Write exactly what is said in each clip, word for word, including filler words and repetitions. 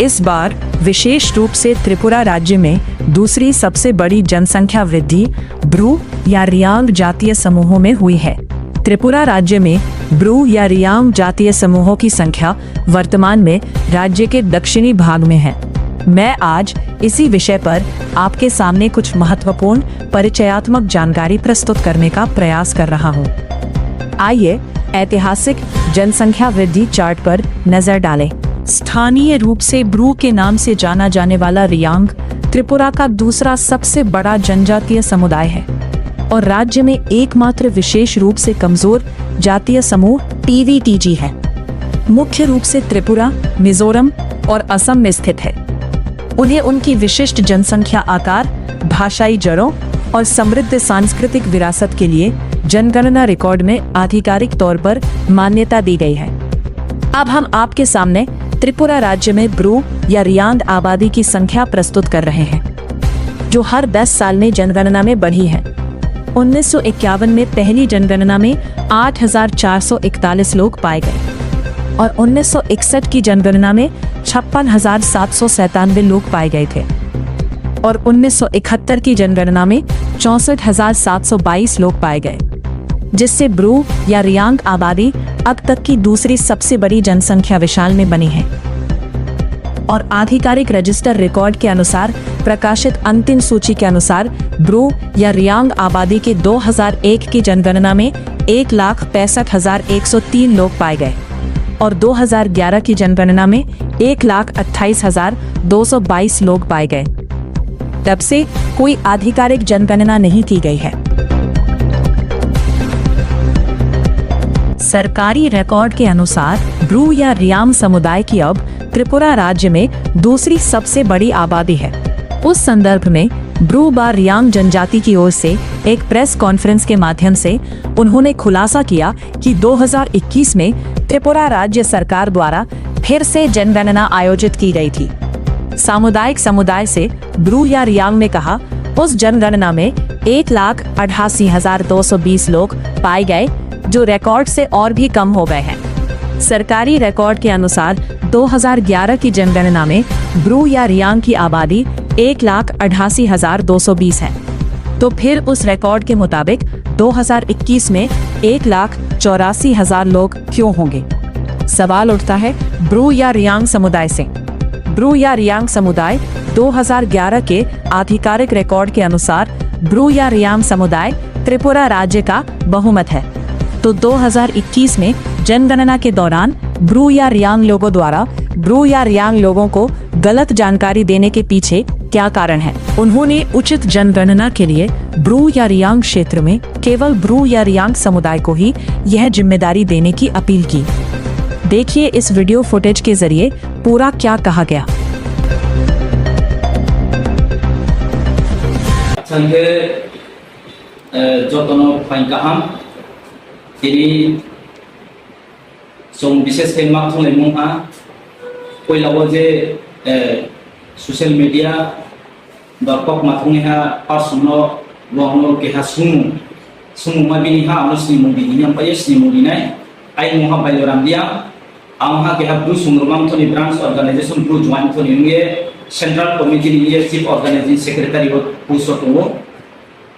इस बार विशेष रूप से त्रिपुरा राज्य में दूसरी सबसे बड़ी जनसंख्या वृद्धि ब्रू या रियांग जातीय समूहों में हुई है। त्रिपुरा राज्य में ब्रू या रियांग जातीय समूहों की संख्या वर्तमान में राज्य के दक्षिणी भाग में है। मैं आज इसी विषय पर आपके सामने कुछ महत्वपूर्ण परिचयात्मक जानकारी प्रस्तुत करने का प्रयास कर रहा हूँ। आइए ऐतिहासिक जनसंख्या वृद्धि चार्ट पर नजर डालें। स्थानीय रूप से ब्रू के नाम से जाना जाने वाला रियांग त्रिपुरा का दूसरा सबसे बड़ा जनजातीय समुदाय है और राज्य में एकमात्र विशेष रूप से कमजोर जातीय समूह टीवीटीजी है। मुख्य रूप से त्रिपुरा, मिजोरम और असम में स्थित है। उन्हें उनकी विशिष्ट जनसंख्या आकार, भाषाई जड़ों और समृद्ध सांस्कृतिक विरासत के लिए जनगणना रिकॉर्ड में आधिकारिक तौर पर मान्यता दी गई है। अब हम आपके सामने त्रिपुरा राज्य में ब्रू या रियांग आबादी की संख्या प्रस्तुत कर रहे हैं, जो हर दस साल में जनगणना में बढ़ी है। उन्नीस सौ इक्यावन में पहली जनगणना में आठ हज़ार चार सौ इकतालीस लोग पाए गए और उन्नीस सौ इकसठ की जनगणना में छप्पन हज़ार सात सौ सैंतानवे लोग पाए गए थे और उन्नीस सौ इकहत्तर की जनगणना में चौंसठ हज़ार सात सौ बाईस लोग पाए गए, जिससे ब्रू या रियांग आबादी अब तक की दूसरी सबसे बड़ी जनसंख्या विशाल में बनी है। और आधिकारिक रजिस्टर रिकॉर्ड के अनुसार, प्रकाशित अंतिम सूची के अनुसार, ब्रू या रियांग आबादी के दो हज़ार एक की जनगणना में एक लाख पैंसठ हज़ार एक सौ तीन लोग पाए गए और दो हज़ार ग्यारह की जनगणना में एक लाख अट्ठाईस हज़ार दो सौ बाईस लोग पाए गए। तब से कोई आधिकारिक जनगणना नहीं की गई है। सरकारी रिकॉर्ड के अनुसार, ब्रू या रियांग समुदाय की अब त्रिपुरा राज्य में दूसरी सबसे बड़ी आबादी है। उस संदर्भ में ब्रू बा रियांग जनजाति की ओर से एक प्रेस कॉन्फ्रेंस के माध्यम से उन्होंने खुलासा किया कि दो हज़ार इक्कीस में त्रिपुरा राज्य सरकार द्वारा फिर से जनगणना आयोजित की गई थी। सामुदायिक समुदाय से ब्रू या रियांग ने कहा, उस जनगणना में एक लाख अट्ठासी हज़ार दो सौ बीस लोग पाए गए, जो रिकॉर्ड से और भी कम हो गए हैं। सरकारी रिकॉर्ड के अनुसार, दो हज़ार ग्यारह की जनगणना में ब्रू या रियांग की आबादी एक लाख अट्ठासी हज़ार दो सौ बीस है, तो फिर उस रिकॉर्ड के मुताबिक दो हज़ार इक्कीस में एक लाख चौरासी हज़ार लोग क्यों होंगे? सवाल उठता है ब्रू या रियांग समुदाय से। ब्रू या रियांग समुदाय, दो हज़ार ग्यारह के आधिकारिक रिकॉर्ड के अनुसार, ब्रू या रियांग समुदाय त्रिपुरा राज्य का बहुमत है, तो दो हज़ार इक्कीस में जनगणना के दौरान ब्रू या रियांग लोगों द्वारा ब्रू या रियांग लोगों को गलत जानकारी देने के पीछे क्या कारण है? उन्होंने उचित जनगणना के लिए ब्रू या रियांग क्षेत्र में केवल ब्रू या रियांग समुदाय को ही यह जिम्मेदारी देने की अपील की। देखिए इस वीडियो फुटेज के जरिए पूरा क्या कहा गया। Sangke, eh, jotono phain kaham. Tini chwng bishes khe ma thwnglaimung ha. Puila o je, eh, social media ba kok ma thwngwi ha person no, bo no keha sumung. Sumung ma bini ha ano snimung di, yang pa ye snimung di nai. Ai mung ha Bailoram Reang. Ang ha keha Bru Sungrum Mangthoni branch organization Bru Joint Thoni wngye central committee ni ye chief organizing secretary o post o tongo.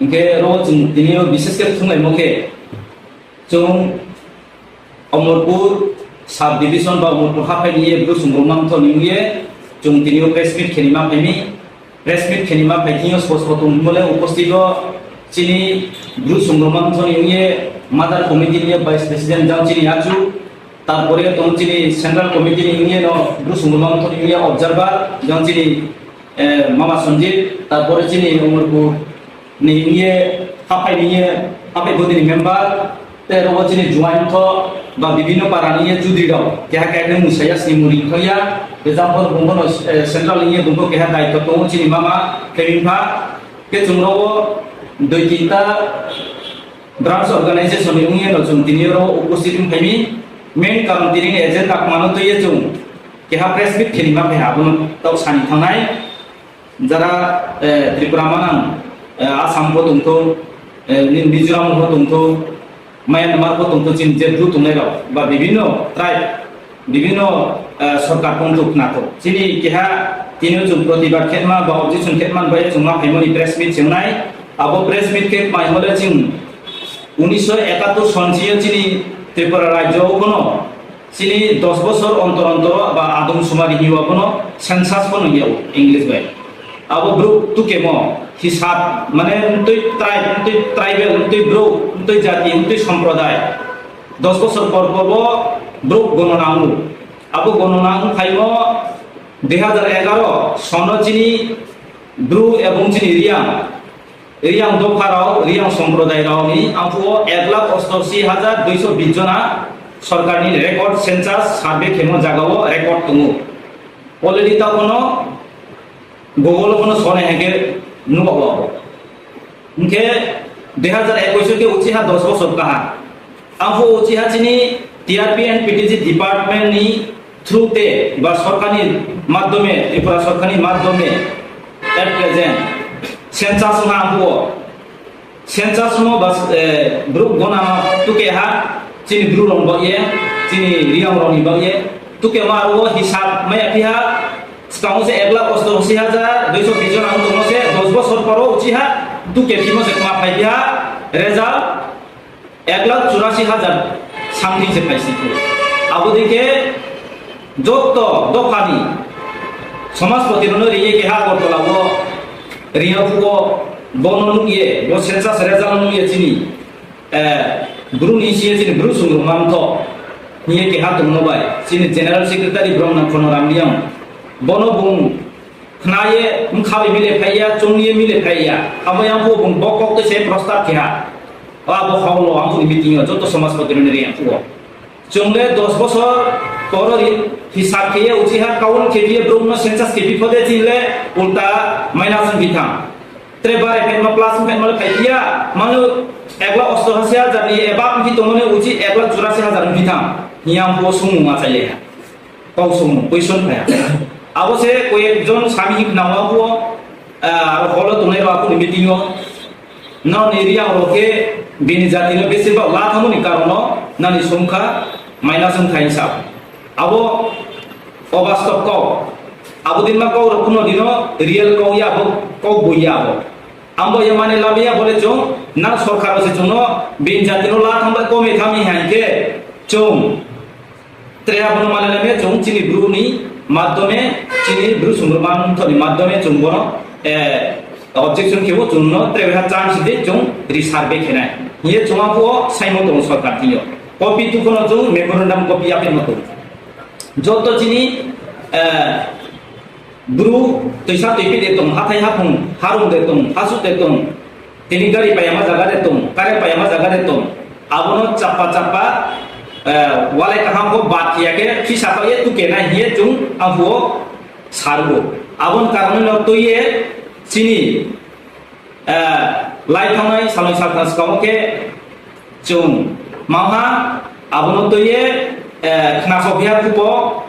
Hinkhe oro chwng tini o bishes khe thwnglaimo khe chwng Omorpur sub division ba Omorpur haphai ni ye Bru Sungrum Mangthoni wngye chwng tini o press meet khenima phaimi. Press meet khenima phai thing yo spo spo tong himole uposthit o chini Bru Sungrum Mangthoni wngye mother committee ni vice president jang chini achu, tarpore tong chini central committee ni wngye no Bru Sungrum Mangthoni wngye observer jang chini, eh, Mama Sanjit, tarpore chini Omorpur ni wngye haphai ni ye haphai body ni member, Tei oro chini juaintho ba bibinno para ni ye chudri rok keha keha khe mwsaya sni muri thangya. Example bumbo no, eh, central ni ye bumbo keha daityo tongo chini mama khe bini pha. Khe chwng rogo dui tinta branch organization ni wngya no chwng tini oro uposthit wng phaimi. Main karon tini ni agenda kwmano twi ye chwng keha press meet khe ni ma phe abono tok sani thangnai. Jara, eh, Tripura manang, eh, Assam bo tongtho, eh, ni Mizoram bo tongtho, Myanmar bo tongtho, chini je Bru tongnai rok ba bibinno tribe Bibhinno, eh, sorkar tongthok khnathok. Chini keha tini chwng protibad khetma ba objection khetma bai chwng ma phaimani press meet chwngnai. Abo press meet khe mai hole chwng unisho ekattor sonchiyo chini Tripura rajyo o bono chini dos bosor ontor ontor ba adom sumari hiwa bono census bono hiya English bai. Abo bru tukemo hisab mane twi tribe, twi tribal, twi bru, twi jati, twi sampradaya. Dos bosor por por bo bru gonona wngo. Abo gonona wng phaimo dui hazar egaroh sono chini bru ebong chini Riyang, Riyang dopha rok, Riyang somprodai rok ni ampuo ek lakh ostosi hajar duiso bis jona sorkar ni record census survey khemo jaga o record tongo. Already ta kono Google o kono sone henge nugo. Hingke dui hazar ekush ke uchiha dos bosor kaha. Ampo uchiha chini T R P and P T G department ni through te ba sorkar ni madhyome, Tripura sorkar ni madhyome at present census ma ampo census mo bas, eh, bru gona tuke ha chini bru rong ba ye, chini Riyang rong ni ba ye, tuke ma aro hisab maya piha Swkang se ek lakh osto ashi hajar duiso bis jon ang tongmo se dos bosor poro uchiha duk kepimo se kma phai biha result ek lakh churashi hajar something se phaisi ko. Abo dike jotto dophani somajpoti rokno riye keha Agartala o riya phuo bono nukye bo census result nukye chini Eh, bru ni C A chini bru sung rwma wngkho. Hiye keha tongmo bai. Chini General Secretary Bromnang Khono Ramliang. Bono bung khnaye mkhabi mile phaiya, chongye mile phaiya. Abo yang bo bung bok kok se prostab keha. Abo haulo ang meeting o joto somajpoti rokni riyang phuo. Chwng le dos bosor poro ri hisab khiye uchiha kaun khibiye brumno census khibi phode chinle ulta minus wngkha. Tre bare phetma plus phetma le phaiya mano ek lakh osto ashi hajar ni ebak wngkhi tongmani uchi ek lakh churashi hajar wngkha. Hiyam bo sumung achaile ha. Kau sumung question phaya. Abo se koyek jon sami hik nawa bo, ah, aro holo tongnai rok akuni meeting o. Nang ni riyang rok khe bini jati no besir bak la thangmani karon no nani songkha minus wngkha hinsa. Abo obastob kok. Abo din ma kok rok kuno dino real kok ya abo kok bo ya abo. Ambo ya mane lamya bole chong nang sorkar se chong no bini jati no la thangba kome thami hai khe chong. Tre abono mane lamya chwng chini bru ni madhyome, chini bru sumrwma mungthoni madhyome chwng bono, eh, objection khebo chwng no tre ha chance de chwng resurvey khenai. Hiye chwng apo saimo tong sorkar thio. Copy tu kono chwng memorandum copy ape mo tong. Joto chini, eh, Bru twisa twipi de tong, hathai haphung, harung de tong, hasu de tong, tini gari payama jaga de tong, kare payama jaga de tong. Abono chappa chappa, eh, walai kaham ko bat hiya ke, khisa pa ye tuke na hiye chung ampuo sarbo. Abon karone no tuye chini Eh, lai thangnai salnwi saltham swkango khe chwng mangha abono twiwi, eh, khnasok ya kupo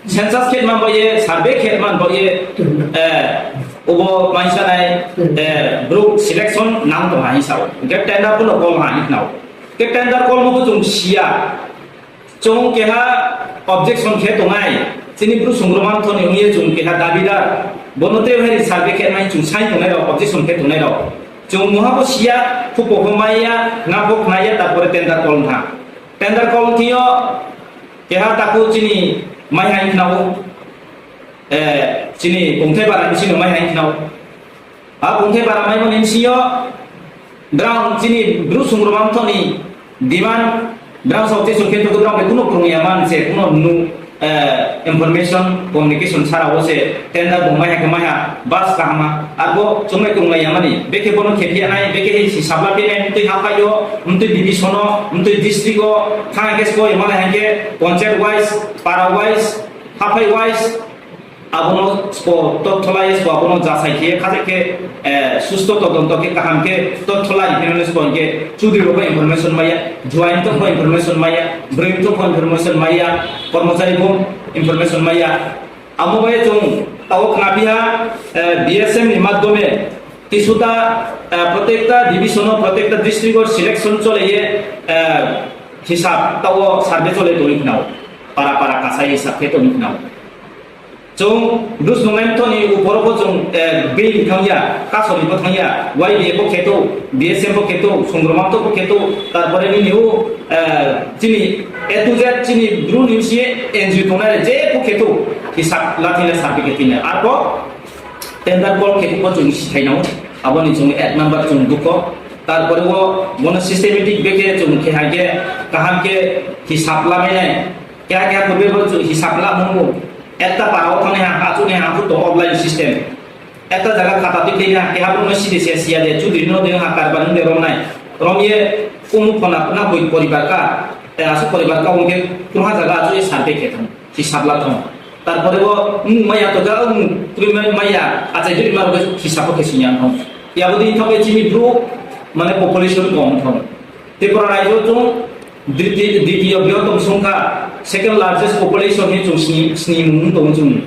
census khe man baye, survey khe man baye, eh, obo maisanai, eh, bru selection nang tong hai sao. Hingkhe tender bono call hai nao. Hingkhe tender call mo chwng siya. Chwng keha objection khe tongnai, chini bru sungro manthoni wngye chwng keha dabidar, bono tei hai survey khe nai chwng sai tongnai rok, objection khe tongnai rok. Chwng muha bo siya, khupo bo maiya, na bo khnaiya, tarpore tender call wngkha. Tender call wngkhe yo keha takhuk chini mai hai khna o, eh, chini Kongthai bara ni sino mai hai khna o. A kungthai bara maimani bisingo drang chini bru sungro mamthoni demand drang sok chesung khe tuku drang bai kuno krung ya man se kuno nu, eh, information communication sara o se tender bo maiha khe maiha bas kahama arbo chumai krung lai ya mani bekhe bono khe phiya nai bekhe hi si sabla phiya nai mtwi haphai o mtwi division o mtwi district o thang khe sbo ya mani hai khe panchayat wise para wise haphai wise Abono spo totholai spo abono jasai khe khajak khe, eh, susto todonto khe kaham khe totholai hwnwi spo hinkhe chudri rokbo information maya, juain tokbo information maya, bwrwi tokbo information maya, kormochari bo information maya. Amo bai chwng tabuk khna phiya, eh, B S M ni madhyome kisuta, eh, protekta division o protekta district o selection chole ye, eh, hisab tabo survey chole tongwi khna o. para para kasai hisab khe tong khna. Chwng Bru Snungnai Motho ni uporo bo chwng, eh, bini thangya, kasoni bo thangya, Y B A bo kheto, B S M bo kheto, Songrom Motho bo kheto, tarpore nini o, eh, chini A to Z chini Bru ni si N G O tongnai je bo kheto, hisab lathile certificate tine. Arbo tender call khe bo chwng sithai nang, aboni chwng ek number chwng dukho. Tarpore o bono systematic beke chwng khe hai khe kaham khe hisab lamai nai. Keha keha purbe bo chwng hisab la mung bo. Ekta para o thani ha, achuni ha, to offline system. Ekta jaga khata twi twi ha, keha bo no sidi se siya de, chudri no de ha, karbar no de rom nai. Rom ye kumu khona na koi poribar ka, te asu poribar ka ungke kurha jaga achu ye survey khe thang, hisab la thang. Tarpore bo mung maya to ja, mung twi mai maya, achai twi ma ro hisab khe sinya thang. Ya bo din thang chini Bru, mane population kom thang. Tripura rajyo chwng diti-, ditiyo brihotom songkha, second largest population ni chwng sni, sni mung tong chwng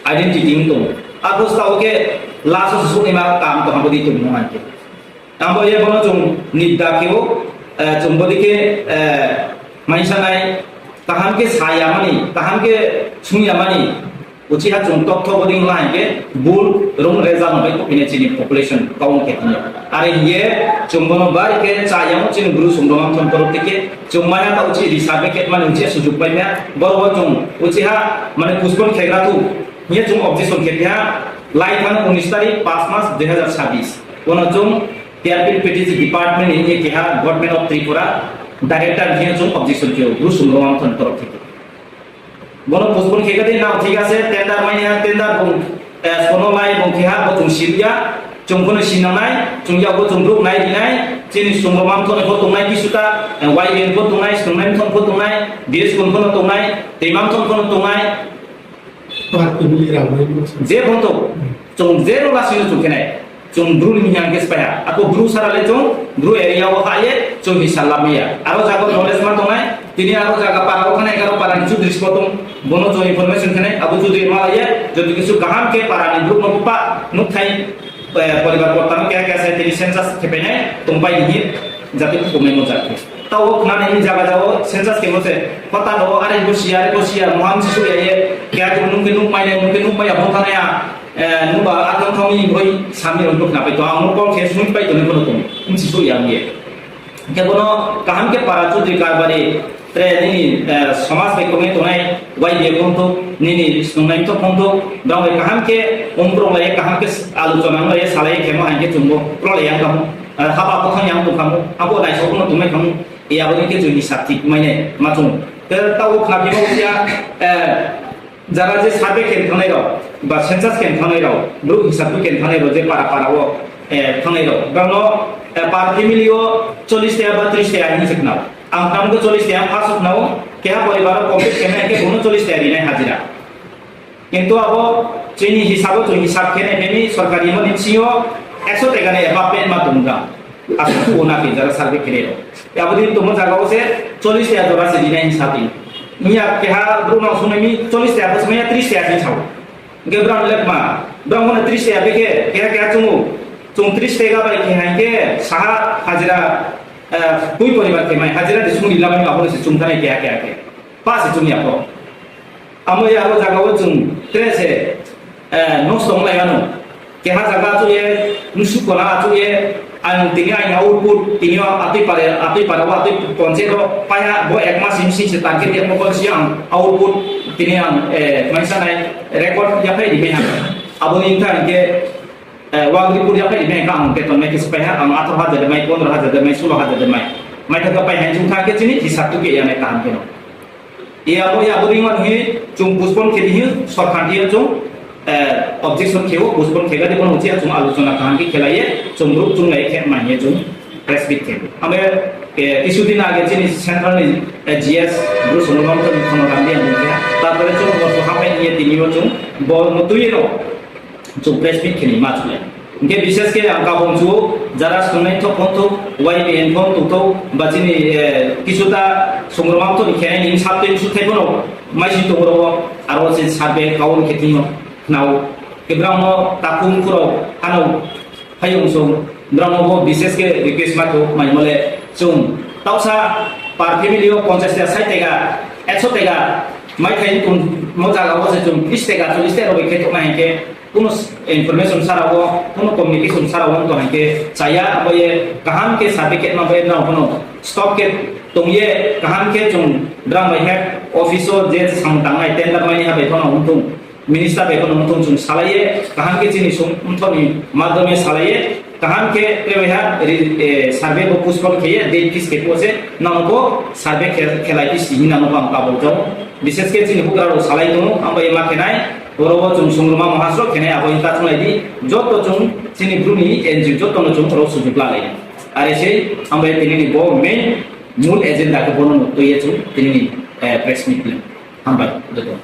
identity wng tong. Abo sao khe last o susuk ni ma kam to hambo di tong mo hai khe. Tambo ye bono chwng nidda khe o, eh, chwng bodi khe, eh, maisa nai kaham khe saya mani, kaham khe sungya mani. Uchiha chwng tokthok boding lai khe bul rung reza no bai kopine chini population kaung khe tini. Are hiye chwng bono bari khe chayang chini Bru Songrom Motho ni torok theke chwng maya ta uchi risa be khe mani uchi sujuk pai maya. Boro bo chwng uchiha mane postpone khegra thu. Hiye chwng objection khe kha lai thang unis tarik pas mas dui hazar chabis. Bono chwng T R P P T C department ni hiye keha Government of Tripura director hiye chwng objection khe Bru Songrom Motho ni torok theke. Bono postpone khe kadi nao thik ase, tender manya, tender bung, eh, sono lai bung khe ha, bo chwng siliya, chwng bono sinangnai, chwng ya bo chwng ruk nai rinai, chini Songrom Motho ni bo tongnai kisuta, eh, Y B N bo tongnai, Songrom Motho bo tongnai, B S kun bo tongnai, Teimam Thon bo tongnai. Par kibili rang bai mo. Je bo to, chwng je ro la sino chwng khe nai. Chwng Bru ni hwnka hwnkhe se paiha. Ako Bru sara le chwng Bru area o ha ye chwng hisab lamaya. Aro jaga knowledge ma tongnai, tini aro jaga para o khanai karo para ni chudri spo tong, bono chwng information khanai, abo chudri ma ye, joto kisu kaham khe para ni Bru no pa, nuk thai, eh, poribar porta no kya kya sai tini census khe painai, tong pai ni hin, jati kumai mo jati. Tao khna ni jaga jao census khe mo se, kota ro are bo siya, are bo siya, moham si su ya ye, kya nuk nuk mai nai, nuk nuk mai ya, bo khanai ya. Eh, nuba atang thong ni boi sami rok nukna pai to, ang no call khe sui pai to ne kono tong, msi so yang ye. Ke bono kaham khe para chudri karbari, tre nini, eh, somaj bai kongni tongnai, Y B A phonthok, nini snungnai mtho phonthok, dong bai kaham khe umprok lai, kaham khe aluchona lai, salai khe mo hai khe chumbo, pro lai yang kamo, eh, haba kothang yang tong kamo, abo nai sok no tongnai kamo, ya bo khe chuni sakti mai ne, ma chung. Te tao khna bimo ya, eh, Jara je survey khe thangnai rok, ba census khe thangnai rok, Bru hisab khe thangnai rok, je para para o, eh, thangnai rok. Bangno, eh, per family o chollish taka ba trish taka hinwi se khna. Ang tamo khe chollish taka phas khna o, keha poribar o complete khe nai khe bono chollish taka rinai hajira. Kintu abo chini hisab o, chini hisab khe nai bini sorkari mo ni bisingo ekso taka ni above payment ma tong jang. Aswk kugo na khe jara survey khe rw. Abo din tongma jaga o se chollish taka jora se rinai hinwi sa twi. Miya keha bru no swngnai mi chollish taka bwswk manya trish taka hinwi sao. Hwnkhe bro no lekma, bro no trish taka bekhe keha keha chwngo. Chwng trish taka bai khe hai khe saha hajira, eh, twi poribar khe mai hajira de sungri lamani abo se chwng thani keha keha khe. Pa se chwng ya kho. Amo ya abo jaga o chwng tre se, eh, nosto wng lai ano. Keha jaga achuk ye, nusu kona achuk ye, ang tini aini output, tini o atwi pare, atwi pare o atwi ponche do, paya bo ek mas sim sim se target ye mo konsi ang output, tini ang, eh, maisa nai record ya phai di me ha. Abo ni thang ke, eh, wag report ya phai di me ka ang beton nai kis paya, ang atharo hajar de mai, pondro hajar de mai, sulo hajar de mai. Mai thaka pai han chung thang ke chini hisab tu ke ya nai kaham ke no. Iya bo, iya bo ringman hi chung postpone khe di hi sorkar dia chung, eh, objection khe o postpone khe gadi bono uchi chung alochona kaham khe khelai ye chung group chung lai khe manye chung press meet khe. Ame, eh, kisu din age chini central ni, eh, G S Bru Sonobam to khono ram dia mungkhe. Tarpore chung bo hapai ye tini o chung bo mutui no. Chung press meet khe ni ma chule. Hingke bishes khe ang kabong chu jara sungnai thok phon thok, Y B N phon tu thok, ba chini, eh, kisu ta sungroma thok ni khe ni sab te su thai bono mai si tong ro aro se sab be kaun khe tino nao. Ke brang no takum khuro ano hayung sung brang no bo bishes khe request ma thok mai mole chung tausa per family o ponchash ta, sait tega, ekso tega, Mai thai kun mo jaga o se chung list ga, list ro bai khe tongna hinkhe kuno information sara o, kuno communication sara o to hinkhe chaya, abo ye kaham khe survey khe ma bai na kuno stop khe tongye kaham khe chung drang bai head office o je samung tangnai tender mai ha bai kono untung minister bai kono untung chung salaiye kaham khe chini sum unthoni madhyome salaiye kaham khe tebaiha ri-, e, survey bo postpone kheye date fix khe pose nangko survey khe-, khelai phi si hinna no bang kabul jao. Bishes khe chini bugra rok salai tongo, ang bai ma khenai, oro o chung sungruma mohasro khenai abo hinta thunglai di, joto chung chini bruni N G O joto no chung oro sujuk lalai. Are sei, ang bai tini ni bo main mul agenda khe bono no tuye chung tini ni, eh, press meet le. Hambai, joto.